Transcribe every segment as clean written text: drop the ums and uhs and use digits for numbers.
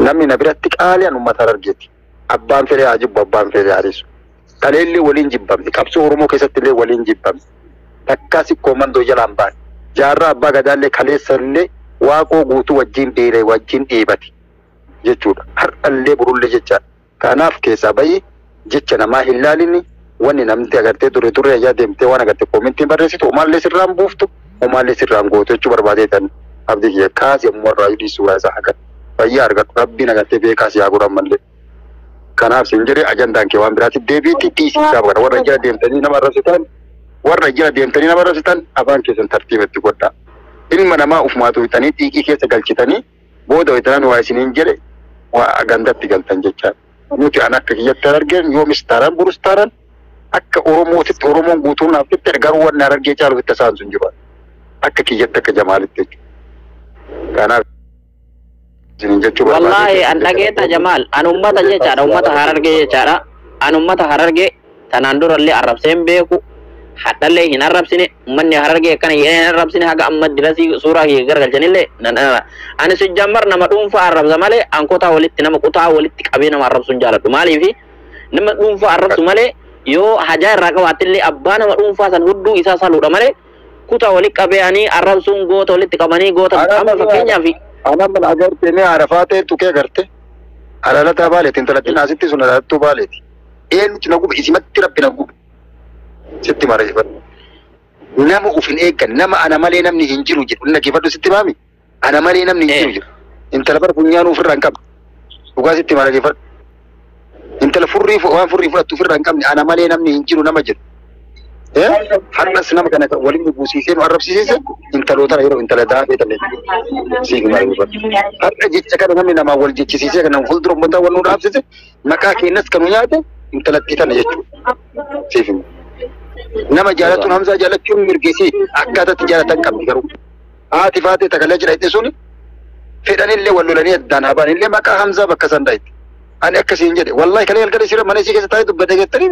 Namni na biratti qaalii an uummata Harargeeti. Abbaan fedhe haa jibbu, abbaan fedhe haa dhiisu. Kaleellee waliin jibbamne, qabsoo Oromoo keessatti illee waliin jibbamne. Takkaa sikkoo mandoo jalaan baane. Jaarraa abbaa gadaallee kaleessallee Waaqoo Guutuu wajjin beela'e, wajjin dheebate jechuudha. Har'allee borullee jechaadha. Kanaaf keessaa bahi, jecha namaa hin laalinni, wanni namni agartee ture ture ajaa deemtee waan agarte koomentiin barreessitu homaallee sirraan buuftu, homaallee sirraan gootu jechuu barbaadeetan. Abdii kiyya kaasi ammoo irraa dhiisuu suuraa isaa haga fayyaa argadhu, rabbiin agartee beekaa si haa godhan mallee. Kanaaf siin jedhee, ajandaan kee waan biraatti deebiitti dhiisi isaa kana. Warra jala deemtanii nama arrabsitan, warra jala deemtanii nama arrabsitan, afaan keessan tartiiba itti godhaa. Ilma namaa ufumaatu bitanii xiiqii keessa galchitanii booda wayitanan waa isiniin jedhe waa gandatti galtan jechaadha. Nuti an akka kiyyatti Harargeen yoomis taanaan borus taanaan akka Oromootitti Oromoon guutuun naaf qixxeedha, garuu wanni Harargee caalu itti isaan sun jiru. Akka kiyyatti, akka Jamaalitti jechuudha. Kanaaf isiniin jechuu Wallaahi an dhageetta Jamaal, an ummata jechaadha, ummata Harargee jechaadha. An ummata Harargee tanaan durallee arrabseen beeku, hadhallee hin arrabsine. Ummanni Harargee akkana jedhee hin arrabsine. Haga amma dirasii suuraa kiyya garagalchanillee nan ani sijjammar nama dhuunfaa arrabsa malee an kutaa walitti nama kutaa walitti qabee nama arrabsu hin jaaladhu. Maaliifi nama dhuunfaa arrabsu malee, yoo hajaa irraa qabaattillee abbaa nama dhuunfaa san hudduu isaa saluudha malee, kutaa walitti qabee ani arrabsuun goota walitti qabanii goota amma fakkeenyaaf. Anamma agartee mee arafaa ta'e tuqee agarte alalataa baaleeti, intalattiin asitti sun alalattuu baaleeti. Eenyutti na gube? Isimatti rabbi na gube. Sitti mareeffadhu. Nama uf hin eeggan, nama ana malee namni hin jiru jedhu inni dhaggeeffadhu, sitti maami. Ana malee namni hin jiru jedhu. Intala bara funyaanuu ofirraa hin qabne. Dhugaa sitti mareeffadhu. Intala furrii waan furrii fudhattu ofirraa hin qabne, ana malee namni hin jiru nama jedhu. Har'as nama kana waliin buusiisee nu arrabsiise intaloota yeroo intala daafee ta'e siif mareeffadhu. Har'a jecha kana namni namaa wal jechisiisee kana fuuldura uummataa wal nu dhaabsise, maqaa keenyas kan nu nyaate intalattii tana jechuudha. Siif hima. Nama jaalatuun Hamzaa jaalachuun mirgisii akkaataatti jaalatan qabdi, garuu. Haati faatee takalee jira itti suni fedhanillee wal lolanii addaan habaanillee maqaa Hamzaa bakka san dha'itti. Ani akkasiin jedhe, wallahi kalee galgala isirra mana isii keessa taa'ee dubbate jettanii,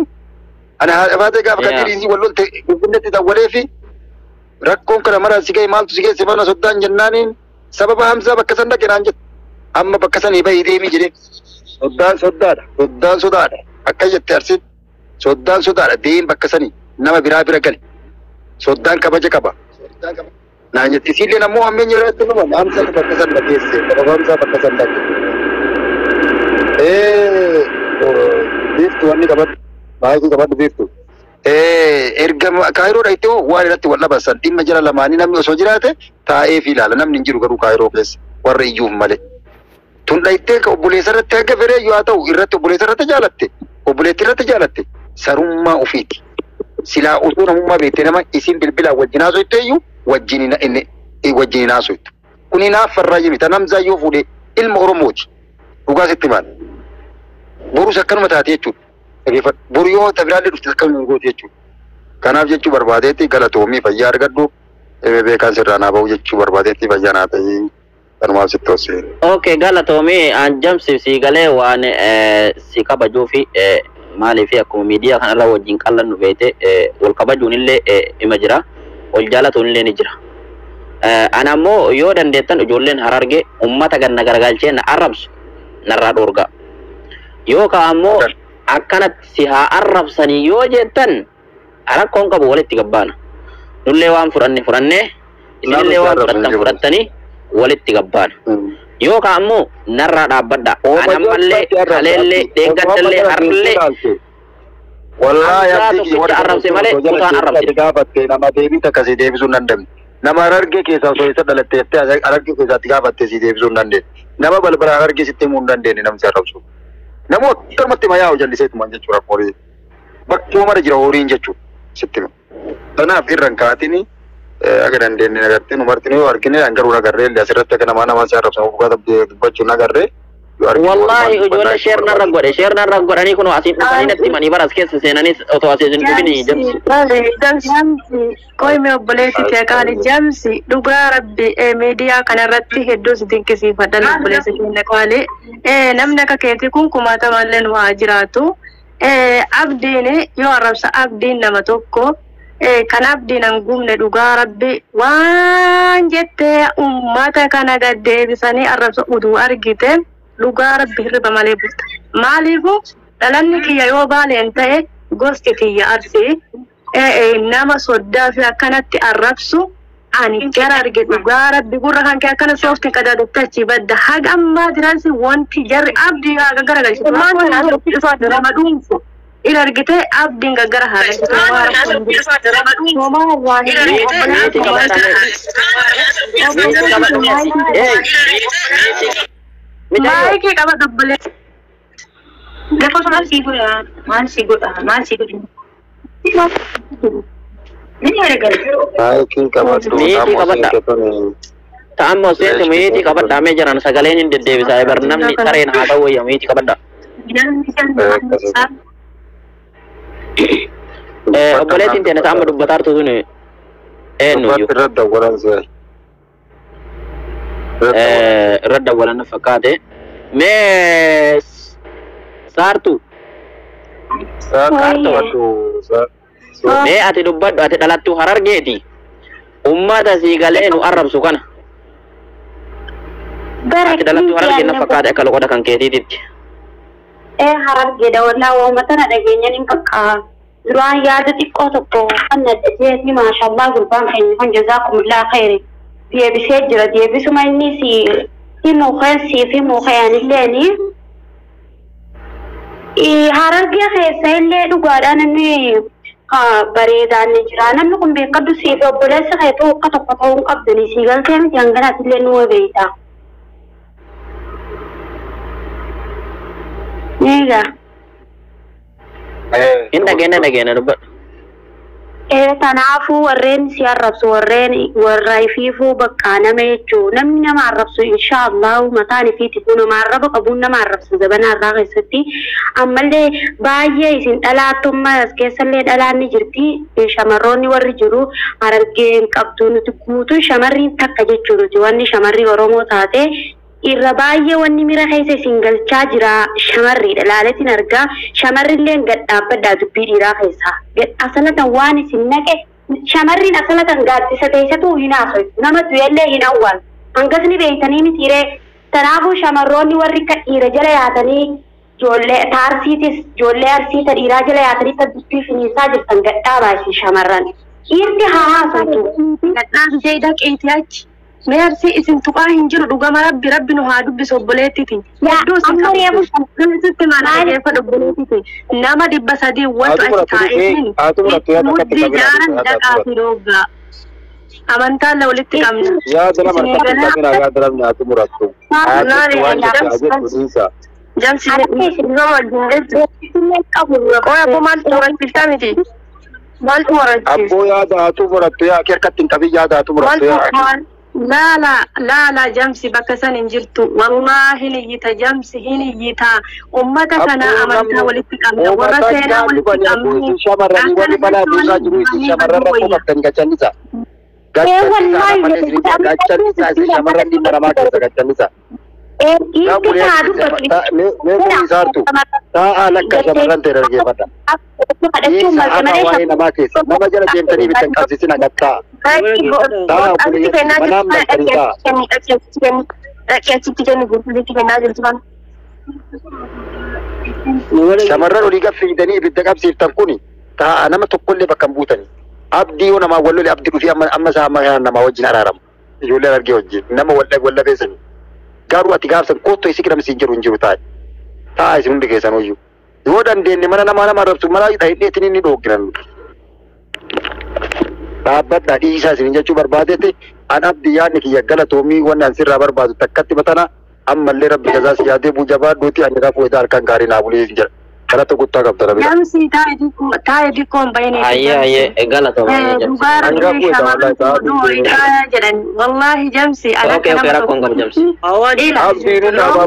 ani haadha faatee gaafa kan dhiirri wal lolte Finfinneetti dawwalee fi rakkoon kana mara si ga'e, maaltu si geesse mana soddaan jennaaniin, sababa Hamzaa bakka san dhaqe naan jette. Amma bakka sanii bahii deemii jedhee, soddaan soddaadha, soddaan sodaadha akka jette Arsiin, soddaan sodaadha, deem bakka sanii nama biraa bira gali, soddaan kabaja qaba naan jette. Isiillee ammoo hammeenya irratti numa Hamzaa bakka san dhageesse, sababa Hamzaa bakka san dhaqe. Biiftu wanni qabadhu, baay'ee qabadhu biiftu. Erga Kaayiroo dhaqxee hoo waan irratti wal dhaban san dhimma jara lamaanii namni osoo jiraate taa'ee fi ilaala, namni hin jiru garuu Kaayiroo keessa warra iyyuuf malee. Tun dhaqxee obboleessa irratti hanga fedhee yoo haa ta'u irratti obboleessa irratti jaalatte, obboleettii irratti jaalatte, sarummaa ofiiti. Silaa osoo namummaa beektee nama isin bilbilaan wajjin haasofte iyyuu wajjin hin haasoftu. Kun hinaaffarraa jimi tan Hamzaa yoo fuudhe ilma Oromooti. Dhugaa sitti maal? Borus akkanuma taate jechuudha. Dhaggeeffadhu. Boru yoo tabiraallee dhufte akkanuma gooti jechuudha. Kanaaf jechuu barbaadeetti, galatoomii, fayyaa argadhu. Beekaan sirraa naa bahu jechuu barbaadeetti, fayyaa naa ta'ii, kanumaaf sitti hossee. Okay, galatoomii. An jamsiif si galee waan si kabajuu fi maaliif akkuma miidiyaa kanarra wajjin qallannu beekte, wal kabajuun illee ima jira, wal jaalatuun illee ni jira. Ana ammoo yoo dandeettan ijoolleen Harargee ummata ganna garagalchee na arrabsu narraa dhoorgaa. Yookaan ammoo akkanatti si haa arrabsanii yoo jettan rakkoon qabu, walitti gabbaana. Nullee waan fudhanne fudhannee, isinillee waan fudhattan fudhattanii walitti gabbaana. Yookaan ammoo narraa dhaabbadha. Ana ammallee kaleellee deeggaddallee har'allee Wallaahi Hamzaa abdii tokkicha arrabse malee kutaan arrabsine. Gaafatte nama deebii takka si deebisuu hin dandamne. Nama Harargee keessaa osoo isa dhalatte jettee Harargee keessaatti gaafatte si deebisuu hin dandeenye. Nama balbala Harargee sitti himuu hin dandeenye namni si arrabsu. Nama akkanumatti mayaa jalliseetumaan jechuudha horii. Bakkuma mara jira horiin jechuudha sitti hima. Kanaaf irra hin kaatini, akka dandeenye agartee nu marti yoo argine garuu agarree illee asirratti akka namaa nama si arrabsan dhugaa dubbachuu agarree. Yoo argine Wallaahi walumaan ijoollee share narra godhe, share narra godhanii kun asiin dhufanii natti himanii bara as keessa seenanis otoo asii hin dhufini jamsi. Jamsi, qoyme obboleessi kee qaali Jamsi, dhugaa rabbi miidiyaa kanarratti hedduu si dinqisiifadha, obboleessi keenya qaali. Namni akka keetii kun kumaatamallee nu haa jiraatu. Abdiin yoo arrabsa, abdiin nama tokko kan abdiin hin gubne, dhugaa rabbi waan jettee ummata kana gad deebisanii arrabsa utuu argite. Dhugaa rabbi hirriba malee bulta. Maaliifuu dhalanni kiyya yoo baaleen ta'e gosti kiyya arsii nama soddaa fi akkanatti arrabsu ani gara arge dhugaa rabbi gurra kan kee akkana sooftiin qadaadatti achi badda haga ammaa jiraansi wanti jarri abdii garagalchitu nama dhuunfu ila argite abdiin gaggara haa maayikii qaba dobbolee. Lafa maal sii godha? Maal sii godha? Maal sii godha? Ni argala. Maayikiin qabadhu. Miitii qabadha. Ta'ammoo seenti miitii qabadha mee jiran sagaleen hin deddeebisaa bar namni sareen haa ta'u wayya miitii qabadha. Obboleettiin teenya ta'amma dubbataa jirtu sun eenyuyyuu Irra dawwalan si'ay. Irra dawwalan fakkaate. Mee saartu mee ati dubbadhu ati dhalattu harargeeti. Ummata sii galee nu arrabsu kana. Ati dhalattu harargee na fakkaate akka loqoda kan keetiititti. Harargeedha wallaa uummata na dhageenyan hin bakka. Duraan yaada xiqqoo tokko kan na dhageeti maashallaa gurbaan keenya kun jazaakumullah khayri. Deebisee jira deebisuma inni si himuu kan siif himuu kayanilleeni. Harargee keessa illee dhugaadhaan inni bareedaan ni jira. Namni kun beekadhu siif obboleessa keetu akka tokko ta'uu hin qabdanii sii galtee miti hanganaatillee nu beeyta. Egaa. Hin dhageenya dhageenya dubbadhu. Kanaafuu warreen si arrabsu warreen warra ifiifuu bakka nama jechuu namni nama arrabsu inshaallahu mataan ifiiti kun nama arraba qabuun nama arrabsu zabana irraa keessatti ammallee baay'ee isin dhalaattummaa as keessallee dhalaan ni jirti shamarroonni warri jiru harargeen qabdu nuti guutuun shamarriin takka jechuu nuti wanni shamarri Oromoo taate irra baay'ee wanni mira keessa isin galchaa jira shamarriidha laaletin argaa shamarrilleen gad dhaabbadhaa dubbii dhiiraa keessaa asalatan waan isin naqe shamarriin asalatan gaaddisa teessatu hin haasoytu nama du'ellee hin awwaalu hangasni beeytanii mitiiree kanaafuu shamarroonni warri akka dhiira jala yaatanii ijoollee taarsiitis ijoollee arsiita dhiiraa jala yaatanii ta dubbii finiisaa jirtan gad dhaabaa isin shamarran dhiirri haa haasoytu. Gadhaabsee dhaqeetii achi. Meersi isin tuqaa hin jiru dhugama rabbi rabbi nu haa dubbisu obboleettiti. Hedduu isin qabdu mana keessa obboleettiti. Nama 300 wanta achi taa'eetiin muddii jaaran dhaqaa fi roobaa. Amantaan la walitti qabna. Yaada nama harkatti qabina yaada namni haa xumurattu. Jamsi nama wajjin jettu. Qoya abboo maaltu murachiiftaa miti? Maaltu murachiif? Abboo yaada haa xumurattu yaa harkatti hin qabin yaada haa xumurattu yaa. Laala laala jamsi bakka san hin jirtu wallaahi hin iyyita jamsi hin iyyita ummata kana amantaa walitti qabna warra seenaa walitti qabna shamarran warri balaa buusaa jiru isin shamarran rakkoo qabdan gachanisa. Gachanisa isin shamarran dhimma namaa keessa gachanisa. Mee isaartu taa'aa lakka shamarran ta'e dhaggeeffadha. Waa'ee namaa keessa nama jala deemtanii bittan qabsiisina gattaa. Shamarran olii gad fiigdanii ibidda qabsiiftan kuni taa'aa nama tokkollee bakka hin buutani. Abdii yoo namaa wal lole abdii dhufee amma isaa amma kana namaa wajjin araaramu. Ijoollee argee wajjin nama wal dhabeessani. Garuu ati gaafsan kottu isi qidamsi hin jiru hin jiru taa'e. Taa'aa isin hundi keessan hoyyuu. Yoo dandeenye mana namaa nama arrabsu mana hidheetiin inni dhoogginan. Dhaabbadhaa dhiisaa isin jechuu barbaadetti an abdii yaadni kiyya galatoomii wanni an sirraa barbaadu takkatti matana ammallee rabbi jazaa si yaadee buuja baadhuuti ani rafuu isaa halkan gaarii naa bulee hin jedha. Galata guddaa qabda rabbi. Jamsi taa'ee xiqqoon bahinee. Ayyee ayyee galatoomii jamsi. Dhugaa rabbi shamarran jedhan wallaahi jamsi. Okei okei rakkoon qabu jamsi. Abdiin dhaaba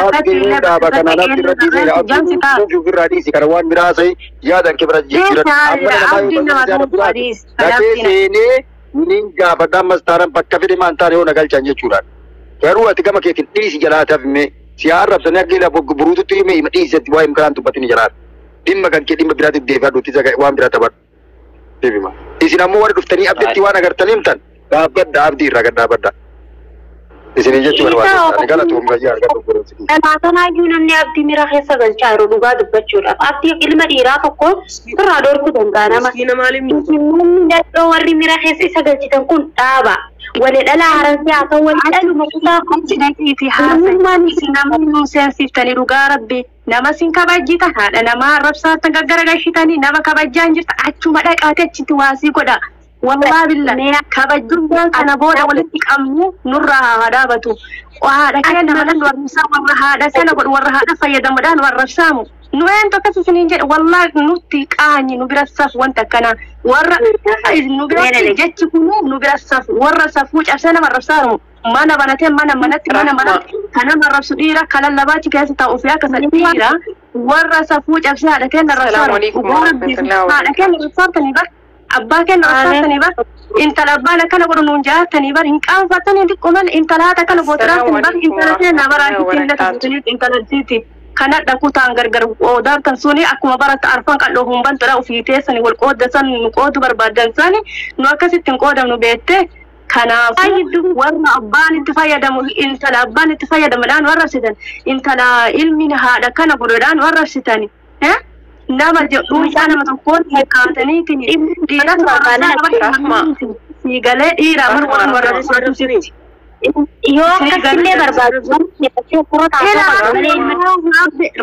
abdiin dhaaba kana natti irra dhiisee abdiin ofirraa dhiisi kana waan biraa sa'i yaadan kibra jijjiiran amma namaa yoo dhaqee seenee nin gaafadha ammas taanan bakka fedhe maan taane yoo na galchan jechuudhaan. Garuu ati gama keetiin dhiisi jalaa tafime si arrabsanii akka ila buruututti hime hima dhiisetti waa himkanaan dubbatin jalaa. Dhimma kan kee dhimma biraatiif deebi'adhuutti waan biraa taphadhu. Deebima. Isin ammoo warri dhuftanii abditti waan agartanii himtan dhaabbadha abdii irraa gad dhaabbadha. Isinii jechuu barbaade. Ani galatoom gayyaa argatu godhuuti. Dhalaatanaayyuu namni abdii mira keessa galchaa jiru dhugaa dubbachuudhaaf. Abdii ilma dhiiraa tokko irraa dhorkuu danda'a nama. Namni dadhoo warri mira keessa isa galchitan kun dhaaba. Wali dhalaa harargee haa ta'u wali dhaluma kutaa Achi haasa'e isin nama nu seensiftanii dhugaa rabbi nama sin kabajjita haadha namaa arrabsaatan gaggaragalchitanii nama kabajjaan jirta achuma dhaqaate achitti waasii godha. Wallaa billa kabajjummaan kana booda walitti qabnu nurraa haa dhaabatu. Haadha keenya mana nu arrabsaa warra haadha kana godhu warra haadha fayyadamuudhaan nu arrabsaamu. Nu eentu akkas isiniin jedhe wallaa nutti qaanyi nu bira safu wanta akkanaa warra nu biratti jechi kun nu bira safu warra safuu cabsee nama arrabsaamu. Mana banatee mana manatti mana manatti kan nama arrabsu dhiira kan lallabaachi keessa taa'u fi akka dhiira warra safuu cabsee haadha keenya arrabsaamu. Haadha keenya arrabsaatanii bar abbaa keenya arrabsaatanii bar intala abbaan akkana godhu nuun jaatanii bar hin qaanfatanii xiqqoo malee intala haadha akkana gootraatanii bar intala keenya baraatitti hin latifutanii intala siiti. Kanadha kutaan gargar qoodaartan suni akkuma baratta arfan qal'oo humbantoodha ofii teessanii wal qooddasan nu qoodu barbaaddan sani nu akkasitti hin qoodamnu beettee. Kanaafuu warra abbaan itti fayyadamu intala abbaan itti fayyadamuudhaan warra arrabsitan intala ilmi haadha kana godhuudhaan warra arrabsitan nama dhuunfaa nama tokkoon fakkaatanii dhiiratu siigalee dhiiraa warra warra arrabsitu. Yoo akkasillee barbaadu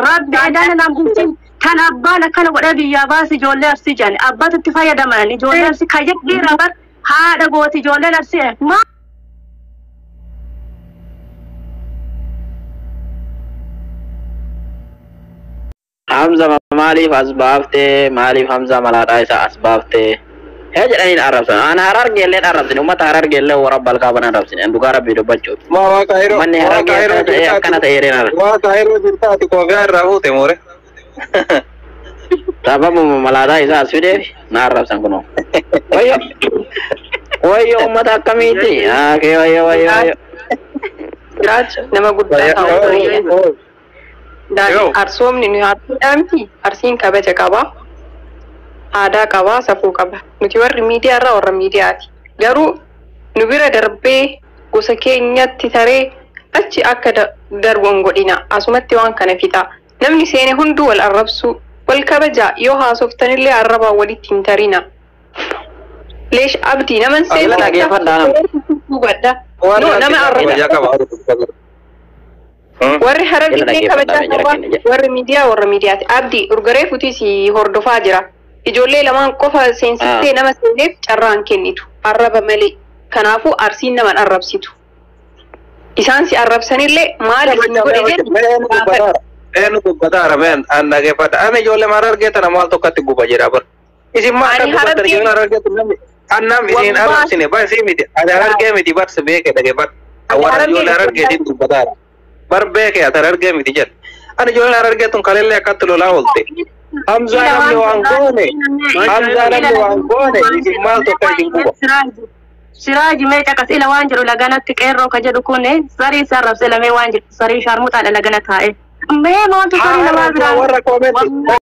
Rabbi adaana naan bulchin kan abbaan akkana godhee biyyaa baase ijoollee arsii jedhan abbaatu itti fayyadaman ijoollee arsii kayyad dhiiraa bar haadha gooti ijoolleen arsii maa. Hamza maaliif as baaftee maaliif Hamza malaadhaa isaa as baaftee hee jedhaniin arrabsan ana harargeelleen arrabsin uummata harargeellee warra balqaaban arrabsin an dhugaa rabbii dubbachuuf Ma waa kaayiroo manni waa harargee kaayiroo akkana ta'ee akkana ta'ee jedheen arrabsan waa kaayiroo jirtaati koofiyaa irraa fuute moore. sababuma malaataa isaa as fideef na arrabsan kunoo wayyo wayyo uummata akkamiiti akee wayyo wayyo wayyo Siraaj nama guddaa ta'u. Arsoomni nu arsiidhaa miti. Arsiin kabaja qaba. Aadaa qaba, safuu qaba. Nuti warri miidiyaa irraa warra miidiyaati. Garuu nu bira darbee gosa keenyatti taree achi akka darbu hin godhina. Asumatti waan kana fixa. Namni seene hunduu wal arrabsu, wal kabajaa yoo haasoftanillee arrabaa walitti hin tarina. Leesh abdii naman Ila dhaggeeffadhaa nama. Hubadha. No, nama arrabsa. Warri Ila harargee dhaggeeffadhaa kabajaa jara qaba. keenya jedha. Warri miidiyaa warra miidiyaati. Abdii urgaree futii si hordofaa jira. Ijoollee lamaan qofa seensistee nama seeneef carraan kennitu. Arraba malee. Kanaafuu arsiin nama hin arrabsitu. Isaan si arrabsanillee maal isin godhe jedhu gaafadhu. Eenyu dubbataara meen an dhaggeeffadha. Ani ijoollee harargee tana maal tokkotti guba jedha bar. Isin maal Ani akka dubbattan harargee ijoolleen harargee tun namni an nam isin Wallahi. arrabsine bar isii miti. Ani harargee miti bar si beeke dhaggeeffadha. Ani Warra harargee ijoollee harargeetiin dubbataara. Bar beeke ati harargee miti jedha. Ani ijoolleen harargee tun kalellee akkatti lolaa oolte. Hamzaa namni waan goone Hamzaa namni waan goone isin maal tokko isin guba. Siraaji mee caqas ila waan jedhu laganatti qeerroo ka jedhu kun sarii isaa arrabse lamee waan jedhu sarii shaarmuxaadha lagana taa'e. Mee maaltu sarii namaa biraa? Warra koomenti.